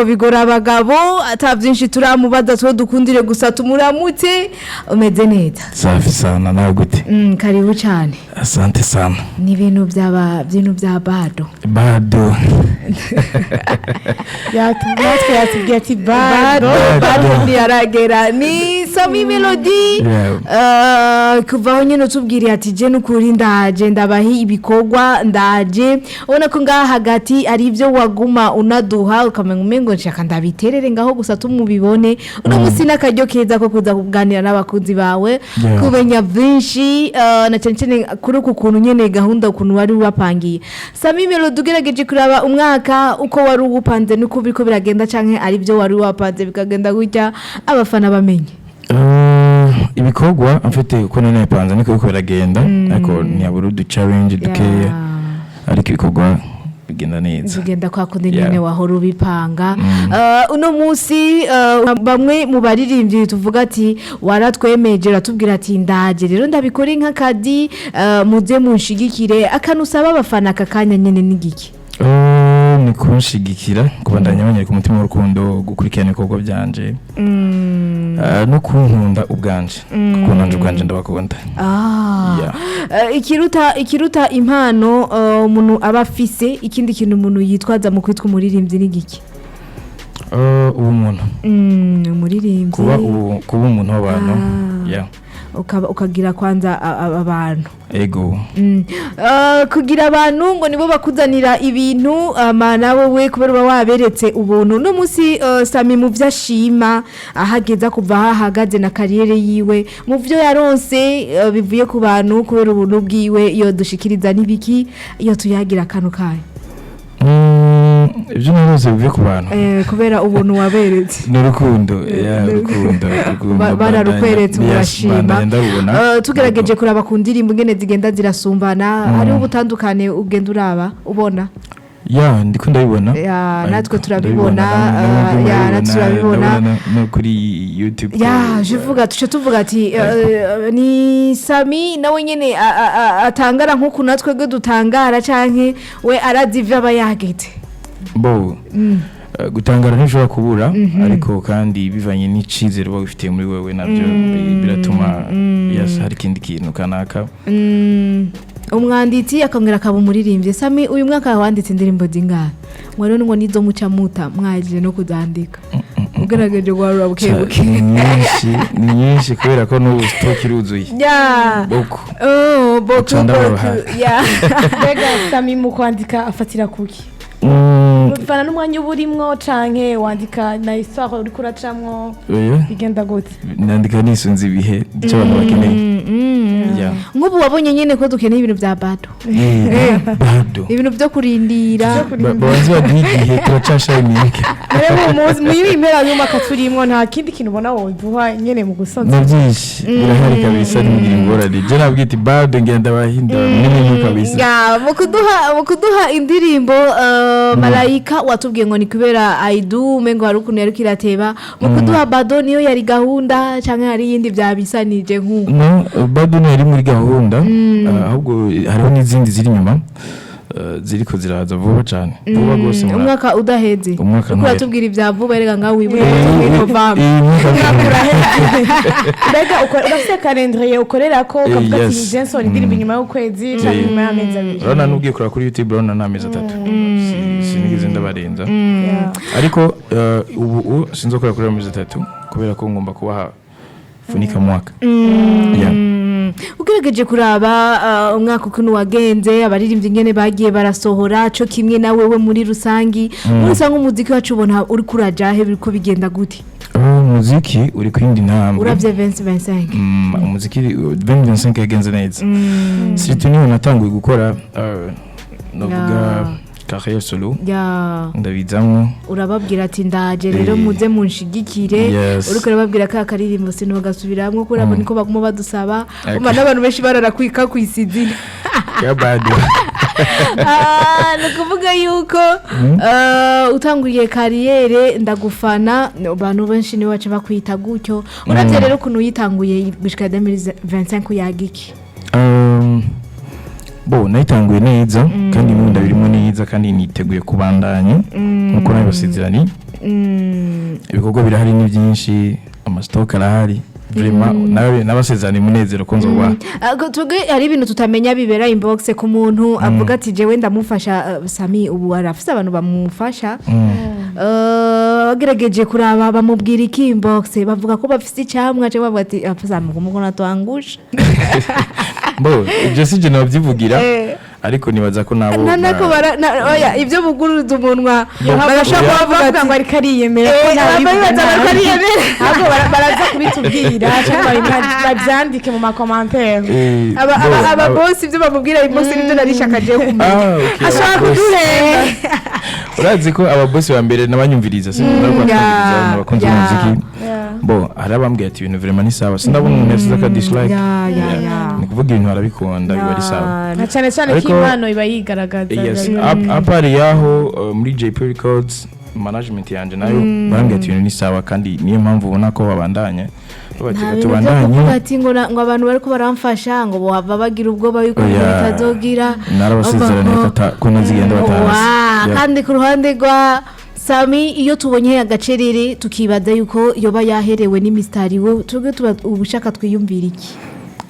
Ko bigora abagabo ata byinshi turamubaza, two dukundire gusa tumuramutse. Umeze neza? Safi sana, nawe gute? Karibu cyane. Asante sana. Ni ibintu byaba bintu bya bado. Bado. Natwe yatubwiye ati bado. Bado ntiyaragera. Ni Sami Melody. Kuva aho nyine utubwiriye ati: "Je n'ukuri ndaje ndabahi ibikorwa, ndaje." Ubona ko ngaha hagati ari ibyo waguma unaduha, ukamenya umengo nshaka ndabiterere ngaho gusa tumubibone. Uno munsi n'akaryo keza ko kuza kuganira n'abakunzi bawe, kumenya byinshi, na cyane cyane kuri uku kuntu nyene gahunda ukuntu wari wapangiye. Sami Melody, ugerageje kuraba umwaka uko wari uwupanze nuko biriko biragenda, canke ari byo wari wapanze bikagenda gutya, abafana bamenye? Ibikorwa mfite uko nari nabipanze niko biriko biragenda, ariko ntiyabura udu challenge dukeya, ariko ibikorwa bigenda neza. Bigenda kwa kundi nyene wahora ubipanga. Uno munsi bamwe mu baririmbyi tuvuga ati waratwemeje, uratubwira ati: "Ndaje rero ndabikore nk'akadi, muze munshigikire." Akantu usaba abafana aka kanya nyene n'igiki? Ni kunshigikira, kubandanya banyereka umutima w'urukundo, gukurikirana ibikorwa byanje, no kunkunda ubwanje, kuko nanje ubwanje ndabakunda. Ikiruta impano umuntu aba afise, ikindi kintu umuntu yitwaza mu kwitwa umuririmbyi ni giki? Ubumuntu. Umuririmbyi. Kuba umuntu w'abantu. Ukaba ukagira kwanza abantu. Ego. Kugira abantu ngo nibo bakuzanira ibintu, ama nawe we kubera uba waberetse ubuntu. No munsi Sami mu vyo ashima ahageza kuva aho ahagaze na carrière yiwe, mu vyo yaronse bivuye ku bantu kubera ubuntu bwiwe, iyo dushikiriza n'ibiki iyo tuyagira akantu kayo? Ibyo narose bivuye ku bantu? Kubera ubuntu waberetse. Ni urukundo, yeah, urukundo, urukundo. Bararukweretse. Yes, urashima. Bandanya ndabubona. Tugerageje kuraba ku ndirimbo ingene zigenda zirasumbana, hariho ubutandukane ugenda uraba ubona? Ya, ndiko ndabibona. Ya, natwe Ariko turabibona, ndabibona, namwe ya, natwe murabibona, turabibona. ndabona no kuri YouTube. Ya, je tuce tuvuga ati ni Sami nawe nyene atangara nk'uku natwe gwe dutangara, canke we arazi ivyo aba yageze? Bo gutangara ntishobora kubura, ariko kandi bivanye n'icizere uba wifitiye muri wewe, nabyo biratuma, yes, hari ikindi kintu kanaka. Umwanditsi akongera akaba umuririmbyi. Sami, uyu mwaka wanditse indirimbo zingahe? Mwari ngo nizo muca muta mwaje no kuzandika, ugerageje guharura buke buke? Ni nyinshi, ni nyinshi, kubera ko n'ubu stock iruzuye. Beaucoup. Oh, beaucoup. Uca ndabaha. Beaucoup, ya. Mbega Sami mu kwandika afatira kuki? Bivana n'umwanya uba urimwo, canke wandika na histoire uriko uracamwo? Oya. Bigenda gute? Nandika nisunze ibihe, icyo abantu bakeneye. Ya. Nk'ubu wabonye nyene ko dukeneye ibintu bya bado. Bado. Ibintu byo kurindira. Babanze baduhe igihe, turacasha iminke. Rero muzi muri iyi mpera y'umwaka turimwo, nta kindi kintu ubona woduha nyene mu gusoza? Ni byinshi birahari kabisa, ntibigire ingorane. Je nabwita bado, ngenda bahinda n'ibintu kabisa. Ya, mu kuduha indirimbo Malayika, watubwiye ngo ni kubera aidu umengo hari ukuntu yariko irateba. Mu kuduha bado, niyo yari gahunda canke hari iyindi byabisanije nk'uko? No, bado ntiyari muri gahunda, ahubwo hariho n'izindi ziri inyuma, ziriko ziraza vuba cyane, vuba rwose. Umwaka udaheze? Umwaka Uriko ntuhera. uratubwira ibya vuba, erega ngaho wibuke ko muri Novembre. Mbega urafise calendrier ukorera ko, ukavuga ati Yes. Jenson indirimbo inyuma y'ukwezi canke inyuma y'amezi 2? Urabona n'ubwiye kureba kuri YouTube, urabona ni amezi 3. Sinigeze ndabarenza, ariko ubu sinzokora kuri ayo mezi 3 kubera ko ngomba kubaha funika mwaka. Yeah. Ugerageje kuraba umwaka ukuntu wagenze, abaririmbyi ingene bagiye barasohora, co kimwe na wewe muri rusangi, muri rusange umuziki wacu ubona uri kurajahe? Biriko bigenda gute? Umuziki uri ku yindi ntambwe. Uravye 2025? Umuziki 2025 yagenze neza, surtout niho natanguye gukora, navuga carrière solo. Ndabizamwo. Urababwira ati: "Ndaje rero, muze munshigikire." Uriko urababwira ka karirimbo sinogasubiramwo kubera abo niko baguma badusaba. Umva n'abantu benshi bararakwika kw'isizina. Kabado. Ah, ni ukuvuga yuko utanguriye carrière ndagufana, abantu benshi nibo baca bakwita gutyo. Uravye rero ukuntu uyitanguye gushika 2025, yaga iki? Bo nayitanguye neza, kandi n'ubu ndabirimo neza, kandi niteguye kubandanya nkuko nabibasezerani. Ibikorwa birahari ni byinshi, ama stock arahari, vraiment nawe nabasezerana umunezero ko nzoba. Twebwe hari ibintu tutamenya bibera inbox ku muntu avuga ati jewe ndamufasha. Sami ubu arafise abantu bamufasha. Bagerageje kuraba bamubwira iki inbox, bavuga ko bafise icamwa cyangwa bavuga ati "Apfa Sami kumukona twangusha"? Bo ibyo si je nabyivugira, ariko nibaza ko nabo nako oya, ibyo buguruza umunwa barashobora kuba bavuga bavuga ati ngo ariko ariyemera ko Eh, ntawe baba bibaza ubivuga bariko nabi. ariyemera. Ahubwo baraza kubitubwira cyangwa babyandike mu ma commentaires. Aba boss ibyo bamubwira inbox nibyo narishaka jewe kumenya. Ah, okay, ashobora aba boss. kuduhenda. Urazi ko ababosi ba mbere nabanyumviriza, sinkunda kubatwumviriza, n'abakunzi b'umuziki. Bo hari abambwiye ati ibintu vraiment ni sawa, sindabona umuntu yasize aka dislike. Ni kuvuga ibintu barabikunda, biba ari sawa. Na cyane cyane ko impano iba yigaragaza. Yes, à part yaho, muri JP Records management yanje nayo barambwiye ati ibintu ni sawa, kandi niyo mpamvu ubona ko babandanya Nta batika bintu byo tubandanye. kuvuga ati ngo abantu bariko baramfasha ngo bohava bagira ubwoba yuko Oya. bitazogira. Narabasezeraniye ko ntazigenda batazi. Wa, kandi ku ruhande rwa Sami, iyo tubonye agacerere tukibaza yuko yoba yaherewe n'imisitari, we twebwe tuba ubushaka twiyumvira iki?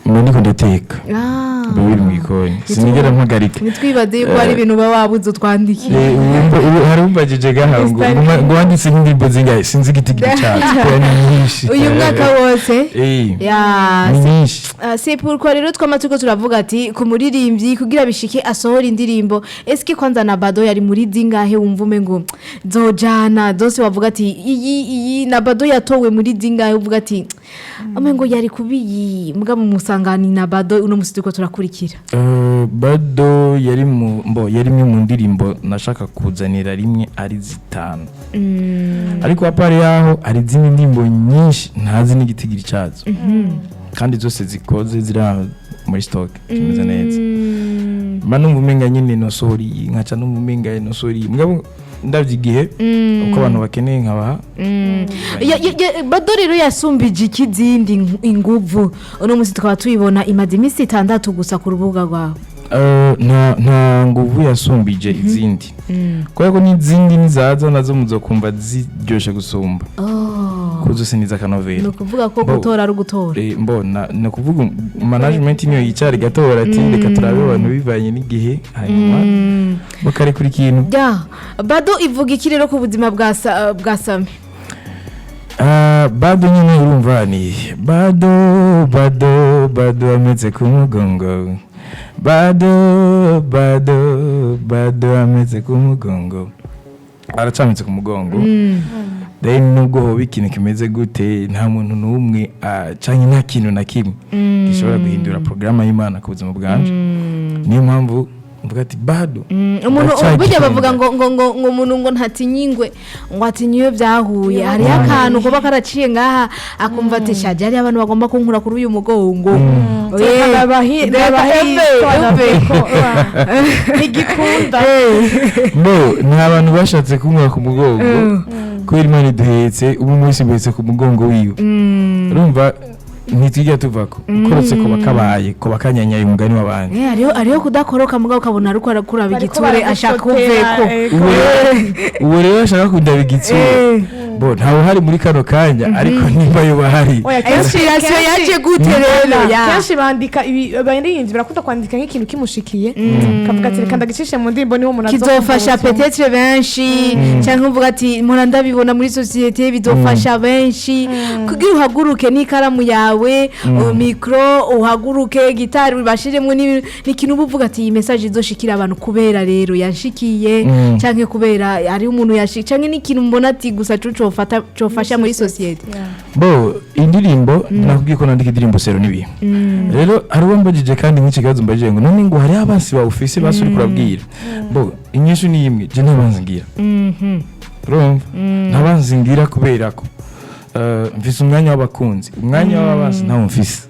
Mba ndiko ndateka. Mba biri mu gikoni, sinigera mpagarika. Ntitwibaze yuko hari ibintu uba wabuze utwandikiye. Ubu hari umbajije gaha ngo wanditse nk'indirimbo zingahe, sinzi igitigiri cyazo kubera ni nyinshi. Uyu mwaka wose? Ya. Ni nyinshi. C'est pourquoi rero twama turiko turavuga ati ku muririmbyi kugira bishike asohora indirimbo, eske kwanza na Bado yari muri zingahe wumva umengo zojana zose, wavuga ati iyi na Bado yatowe muri zingahe, uvuga ati umengo yari kubiyi mugabo musangani na Bado uno musi turiko turakurikira? Bado yari mu mbo yari imwe mu ndirimbo nashaka kuzanira rimwe ari zitanu, ariko à part yaho hari izindi ndirimbo nyinshi ntazi n'igitigiri cyazo, kandi zose zikoze ziri aho muri stock zimeze neza. Mba numva umenga nyine nosohora iyi, nkaca numva umenga nosohora iyi, mugabo ndavye igihe uko abantu bakeneye nkabaha. Bado rero yasumbije iki izindi inguvu? Uno musi tukaba tuyibona imaze iminsi 6 gusa ku rubuga rwawe. Nta nguvu yasumbije izindi, kubera ko n'izindi nizaza nazo muzokumva ziryoshe gusumba, ko zose ni iz'akanovera. Ni ukuvuga ko gutora ari ugutora. Mbona ni ukuvuga management niyo yicara igatora ati reka turabe abantu bivanye n'igihe, hanyuma bakarekura ikintu. Ya Bado ivuga iki rero ku buzima bwa Sami? Ah, Bado nyine urumva ni bado bado bado ameze ku mugongo, bado bado bado ameze ku mugongo, aracametse ku mugongo. Then nubwo hoba ikintu kimeze gute, nta muntu n'umwe, canke nta kintu na kimwe gishobora guhindura porogaramu y'Imana ku buzima bwanje. Niyo mpamvu mvuga ati bado Umuntu ndacyagikunda. burya bavuga ngo umuntu ngo ntatinye ingwe, ngo atinye iyo byahuye. Hariho akantu kuba karaciye ngaha akumva ati shaje hariho abantu bagomba kunkura kuri uyu mugongo. Reka embe, embe. Ntigikunda. Mbo ni abantu bashatse kunkura ku mugongo kubera Imana iduhetse, ubu munsi mbetse ku mugongo wiwe. Urumva ntitujya tuvako ukorotse kuba kabaye kuba kanyanyaye umugani w'abandi. Hariho kudakoroka mugabo ukabona ariko arakuraba igitsure ashaka uveko. Ubu rero ashaka kundaba igitsure, bo ntawe uhari muri kano kanya, ariko nimba yo bahari. Inspiration yaje gute rero ya? Kenshi bandika ibi, abaririmbyi barakunda kwandika nk'ikintu kimushikiye, kavuga ati reka ndagicishe mu ndirimbo niho umuntu azokumva Kizofasha ubutumwa. peut-être benshi, cyangwa uvuga ati mpora ndabibona muri société, bizofasha benshi kugira uhaguruke n'ikaramu yawe, micro, uhaguruke gitari bashiremo n'ikintu uba uvuga ati iyi message izoshikira abantu kubera rero yanshikiye, cyangwa kubera hari umuntu yashikiye, cyangwa n'ikintu mbona ati gusa cofata cofasha muri société. Bo indirimbo nakubwiye ko nandika indirimbo selon n'ibihe. Rero hari uwo mbajije kandi nk'iki kibazo mbajije ngo none ngo hariho abansi bawe ufise basi uriko urabwira. Bo inyishu ni imwe: je nta bansi ngira. Urumva nta bansi ngira kubera ko mfise umwanya w'abakunzi, umwanya w'abansi ntawo mfise.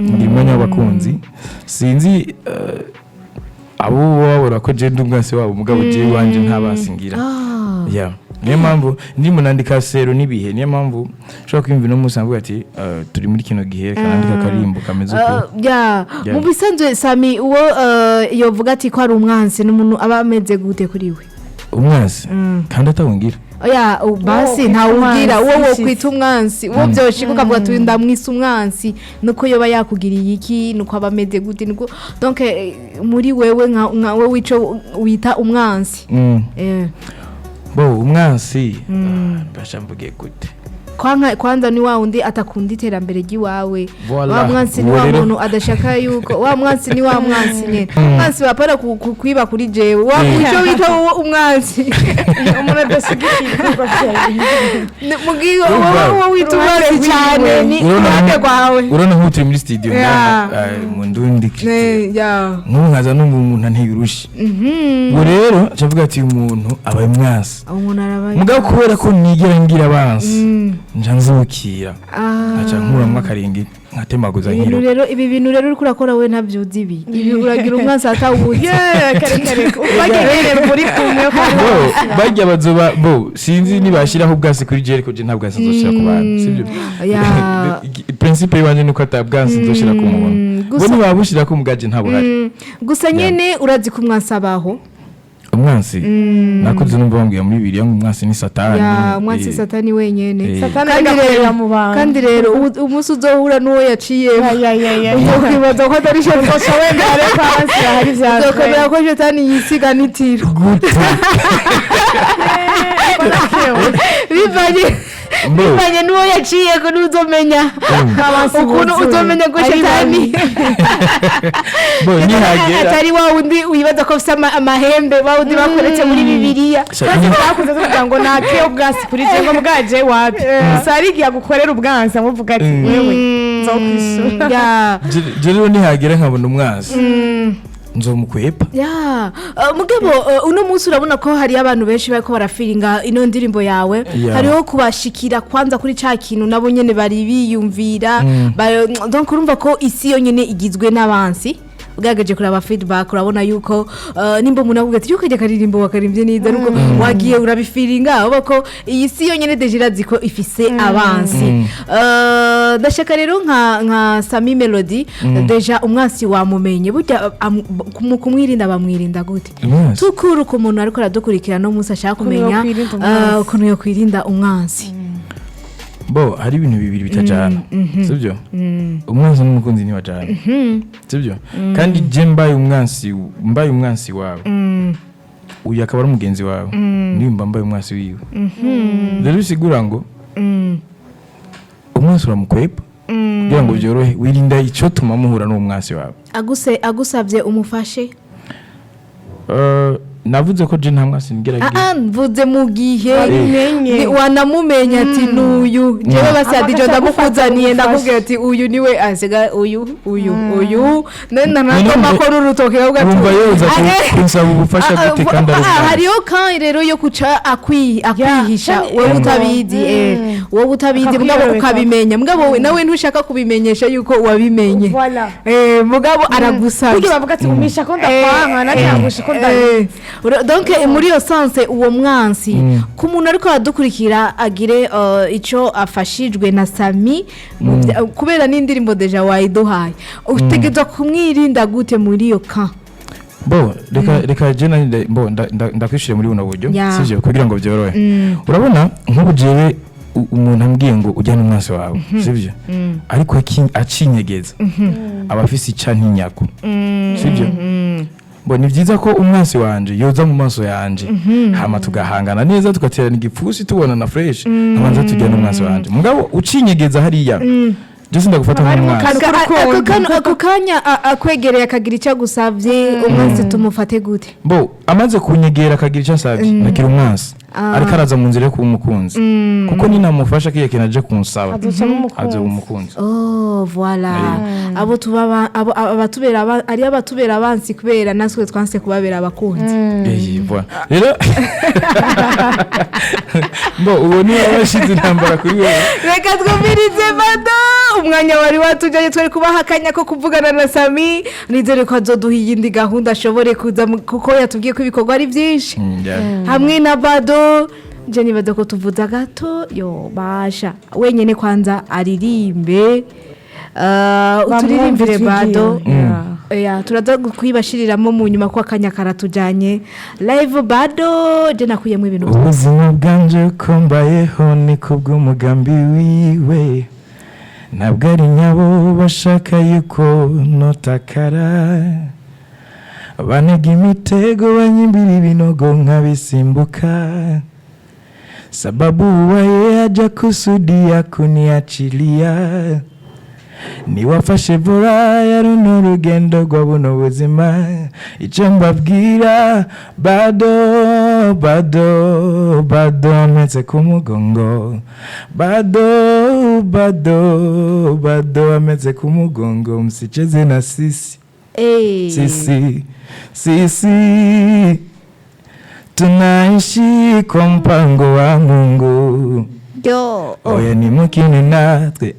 Ngira umwanya w'abakunzi, sinzi abo babura ko je ndi umwansi wabo, mugabo je iwanje nta bansi ngira. Yeah. Niyo mpamvu ndimo nandika selon n'ibihe, niyo mpamvu ushobora kwiyumva uno munsi nkavuga ati turi muri kino gihe, reka nandika akarimbo kameze uku. Ya. Yeah. Mu bisanzwe Sami uwo yovuga ati ko ari umwansi n'umuntu aba ameze gute kuri we? Umwansi kandi atawungira. Oya, basi Uwo ntawubwira kwita uwo umwansi. wokwita umwansi, uwo byoshika ukavuga ati uyu ndamwise umwansi, nuko yoba yakugiriye iki, nuko aba ameze gute, nuko donc muri wewe nka wewe ico wita umwansi. Bo, umwansi, mbasha mvuge gute? Kwanza ni wa wundi atakunda iterambere ry'iwawe. Voilà. Wa mwansi ni Uwo wa rero- muntu adashaka yuko wa mwansi ni wa mwansi nyene, mwansi wapara kwiba kuri jewe wa ico wita wowe umwansi. Umuntu adashyigikiye ibikorwa byawe. Mugihe Urumva? wowe wita Uruhande umwansi cyane ni Urabona uruhande rwawe. Urabona nk'ubu turi muri studio Yeah. ngaha, mu ndundi culture. Ya. Nk'ubu nkaza numva umuntu anteye urushi, ubwo rero ncavuga ati uyu muntu abaye umwansi. Umuntu arabaye. Mugabo kubera ko nigera ngira abansi, nca nzukira, nkaca nkuramwo akaringi, nkatemaguza, Ibintu nkiruka. rero, ibi bintu rero uriko urakora we ntabyo uzi, ibi uragira umwansi atawuzi. Kare kare bagenere muri kumwe ko Bo bajya bazoba bo sinzi nibashiraho ubwasi kuri je, ariko je nta bwasi nzoshira ku bantu, sibyo? Principe yiwanje nuko ata bwansi nzoshira ku muntu. Bo nibabushira ku mugaje nta buhari. Gusa nyene urazi ko umwansi abaho. Umwansi nakuze numva bambwira muri Bibiliya ngo umwansi ni Satani. Ya, umwansi Satani wenyene. Satani Kandi agakorera rero mu bantu. Kandi rero umunsi uzohura n'uwo yaciyemo, Ya, ya, ya, ya. uzokwibaza ko atari shetani. Uzoca wemera rero ko abansi bahari vya Uzokwemera ko shetani yisiga n'itiro. Gute? Bivanye Mbo. bivanye n'uwo yaciyeko n'uzomenya ukuntu buzuye. uzomenya ko Ari shetani Bo nihagera atari wa wundi wibaza ko afise amahembe, wa wundi bakoretse muri Bibiliya. Bakunze kuvuga ngo nake ubwansi kuri je, ngo bwaje wapi, gusa hari igihe agukorera ubwansi amuvuga ati wewe nzokwishura. Je rero nihagera nkabona umwansi, nzomukwepa. Ya, mugabo uno munsi urabona ko hari abantu benshi bariko barafiringa ino ndirimbo yawe. Hariho kubashikira kwanza kuri ca kintu nabo nyene bari biyumvira. Donc urumva ko isi yonyene igizwe n'abansi. Ugerageje kuraba feedback, urabona yuko nimba umuntu avuga ati yuko kajya karirimbo wakarimbye neza, ariko wagiye urabifiringa uba ko iyi si yonyene déjà irazi ko ifise abansi. Ndashaka rero nka Sami Melody, déjà umwansi wamumenye, burya mu kumwirinda bamwirinda gute? Umwansi? Tukuru ku muntu ariko aradukurikira no munsi ashaka Ukuntu kumenya yokwirinda umwansi. ukuntu yokwirinda umwansi. Bo, hari ibintu bibiri bitajana, sibyo? Umwansi n'umukunzi ntibajana, sibyo? Kandi je mbaye umwansi wawe, uyu akaba ari umugenzi wawe, nimba mbaye umwansi wiwe rero bisigura ngo umwansi uramukwepa kugira ngo byorohe, wirinda icyo tuma muhura n'uwo mwansi wawe. Agusabye umufashe? Navuze ko je nta mwansi nigera ngira. Ah, mvuze mu gihe Wabimenye. Wanamumenya ati nuyu jewe basi Ama Adijo agaca ndamukuzaniye, agufata. ndakubwira ati uyu niwe asiga uyu uyu uyu none None nanatoma ko n'urutoke ahubwo ati wumva yoza kunsaba ubufasha Ah, gute kandi ari umwansi? Hariho kandi rero yo kuca akwihisha Kandi wowe utabizi, wowe utabizi mugabo Akakwiyorobeka. ukabimenya, mugabo wowe nawe ntushaka kubimenyesha yuko wabimenye. Voilà. Mugabo aragusabye. Burya bavuga ati umisha ko ndakwanka, nanjye nagusha ko ndabizi. Donc muri iyo sens uwo mwansi ku muntu ariko aradukurikira agire ico afashijwe na Sami kubera n'indirimbo déjà wayiduhaye, utegerezwa kumwirinda gute muri iyo ka? Bo, reka je nanjye bo ndakwishije muri buno buryo, sivyo, kugira ngo byorohe. Urabona nk'ubu jewe umuntu ambwiye ngo ujya n'umwansi wawe, sivyo, ariko acinyegeza aba afise ica ntinyako, sivyo? Bo, ni byiza ko umwansi wanje yoza mu maso yanje, hama tugahangana neza, tugaterana igipfusi, tubona na fresh, nkabanza tujya n'umwansi wanje. Mugabo ucinyegeza hariya, je sindagufata nk'umwansi. Ako kanya akwegereye akagira icyo agusabye, umwansi tumufate gute? Bo, amaze kunyegera akagira icyo ansabye, nakira umwansi, ariko araza mu nzira yo kuba umukunzi, kuko ninamufasha kiya kintu aje kunsaba, Azocamo umukunzi. azoba umukunzi. Oh, voilà. Abo tuba abo abatubera ari abatubera abansi kubera natwe twanse kubabera abakunzi. Eh, voilà. Rero bo uwo niwe washize intambara kuri wewe. Reka twumvirize bado umwanya wari watujanye, twari kubaha akanya ko kuvugana na Sami. Nizere ko azoduha iyindi gahunda ashobore kuza kuko yatubwiye ko ibikorwa ari byinshi. Yeah. Hamwe na bado je nibaza ko tuvuza gato yo basha wenyene kwanza aririmbe, uturirimbire bado. Yeah. Ya, turaza kwibashiriramo mu nyuma ko akanya karatujanye. Live bado je nakuyemo ibintu byinshi. Ubuzima bwanje uko mbayeho ni kubw'umugambi wiwe, ntabwo ari nyabo bashaka yuko notakara, banega imitego, banyimbira ibinogo nkabisimbuka, sababu waye haja kusudia kuniachilia, niwafashe vora ya runo rugendo rwa buno buzima. Icyo mbabwira, bado bado bado mpetse ku mugongo, bado bado bado ameze ku mugongo. Msicheze na sisi. Sisi sisi tunaishi kwa mpango wa Mungu. Yo. Oya, nimukine natwe,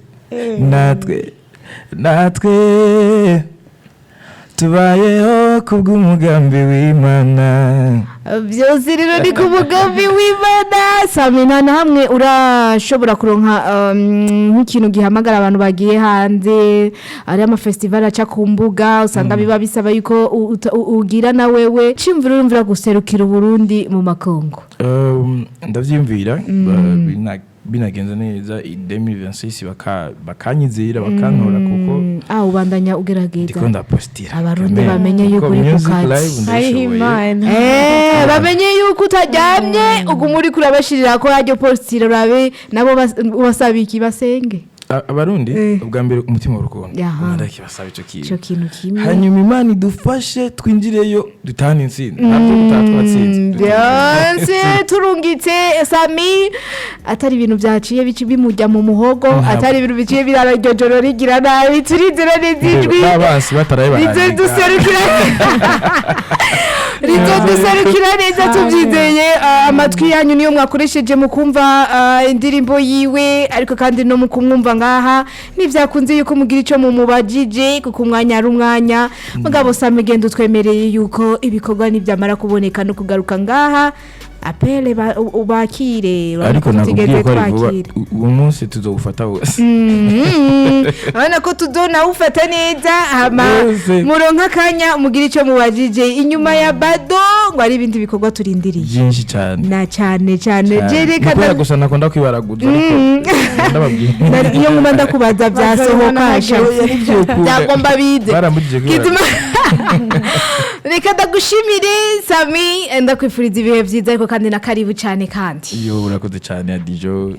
natwe natwe tubayeho kubw'umugambi w'Imana. Byose rero ni ku mugambi w'Imana. Sami, nta na hamwe urashobora kuronka nk'ikintu gihamagara abantu bagiye hanze, ari amafestival aca ku mbuga, usanga biba bisaba yuko ugira na wewe cimvura, urumvira guserukira Uburundi mu makongo? Ndavyiyumvira binagenze neza i 2026 bakanyizera bakantora kuko Ah, ubandanya ugerageza. Ndiko ndapostira. Abarundi Amen. bamenye yuko Kuko uri ku music kazi. live Hariho ndayishoboye. Imana. Bamenye yuko utaryamye, uguma uriko urabashirira ko yaryo postira, urabe nabo ubasaba iki? Basenge. Abarundi ubwa mbere umutima w'urukundo. Ndakibasaba ico kintu. Ico kintu kimwe. Hanyuma Imana idufashe twinjireyo dutahane intsinzi, ntabwo gutaha twatsinze. Byose turungitse Sami atari ibintu byaciye bici bimujya mu muhogo. Ntabwo. Atari ibintu biciye birara iryo joro rigira nabi, turizera neza ijwi Babansi bataraye. rizoduserukira, rizoduserukira neza, tubyizeye. Amatwi yanyu niyo mwakoresheje mu kumva indirimbo yiwe, ariko kandi no mu kumwumva ngaha ntibyakunze yuko mugira icyo mumubajije kuko umwanya ari umwanya. Mugabo Sami, genda utwemereye yuko ibikorwa nibyamara kuboneka no kugaruka ngaha apele ubakire. Ariko nakubwiye tugeze ko ari vuba. twakire. Uwo munsi tuzowufata wose. Urabona ko tuzonawufata neza, hama Wose. muronka akanya mugira icyo mubajije inyuma ya bado ngo ari ibindi bikorwa turindiriye. Byinshi cyane. Na cyane cyane. Cyane. Je reka Ni kubera gusa nakunda kwibaraguza, ariko ndababwira. Iyo nguma ndakubaza byasohoka. Bazabibona. Sha. Oya, nibyo ukunda. Byagomba bize. Barambujije Kizima. kwibaraguza. Reka ndagushimire Sami, ndakwifuriza ibihe byiza, ariko kandi na karibu cyane kandi. Iyo, urakoze cyane Adijo,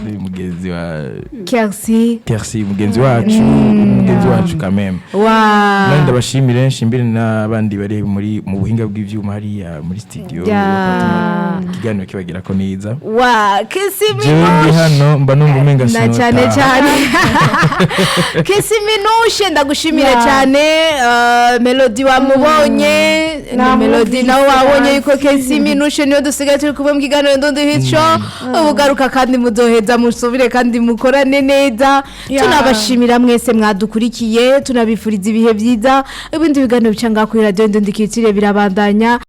ni mugenzi wa Kersi. Kersi, mugenzi wacu, mugenzi wacu kameme. Wa. Nandi ndabashimire, nshimire n'abandi bari muri mu buhinga bw'ivyuma hariya muri studio Ya. bakatuma ikiganiro kibagira ko neza. Wa Kesi. Jewe ndi Minushe. hano mba numva umenga Na sinota. cyane cyane Kesi Minushe, ndagushimire cyane. Melody wamubonye, ni Namwumvise. Melody nawe wabonye yuko Kesi Minushe niyo dusigaye turi kumwe mu kiganiro Ndundi Hit Show. Ubugaruka kandi muzoheza musubire kandi mukorane neza. Tunabashimira mwese mwadukurikiye, tunabifuriza ibihe byiza. Ibindi biganiro bica ngaha kuri radiyo Ndundi Kitire birabandanya.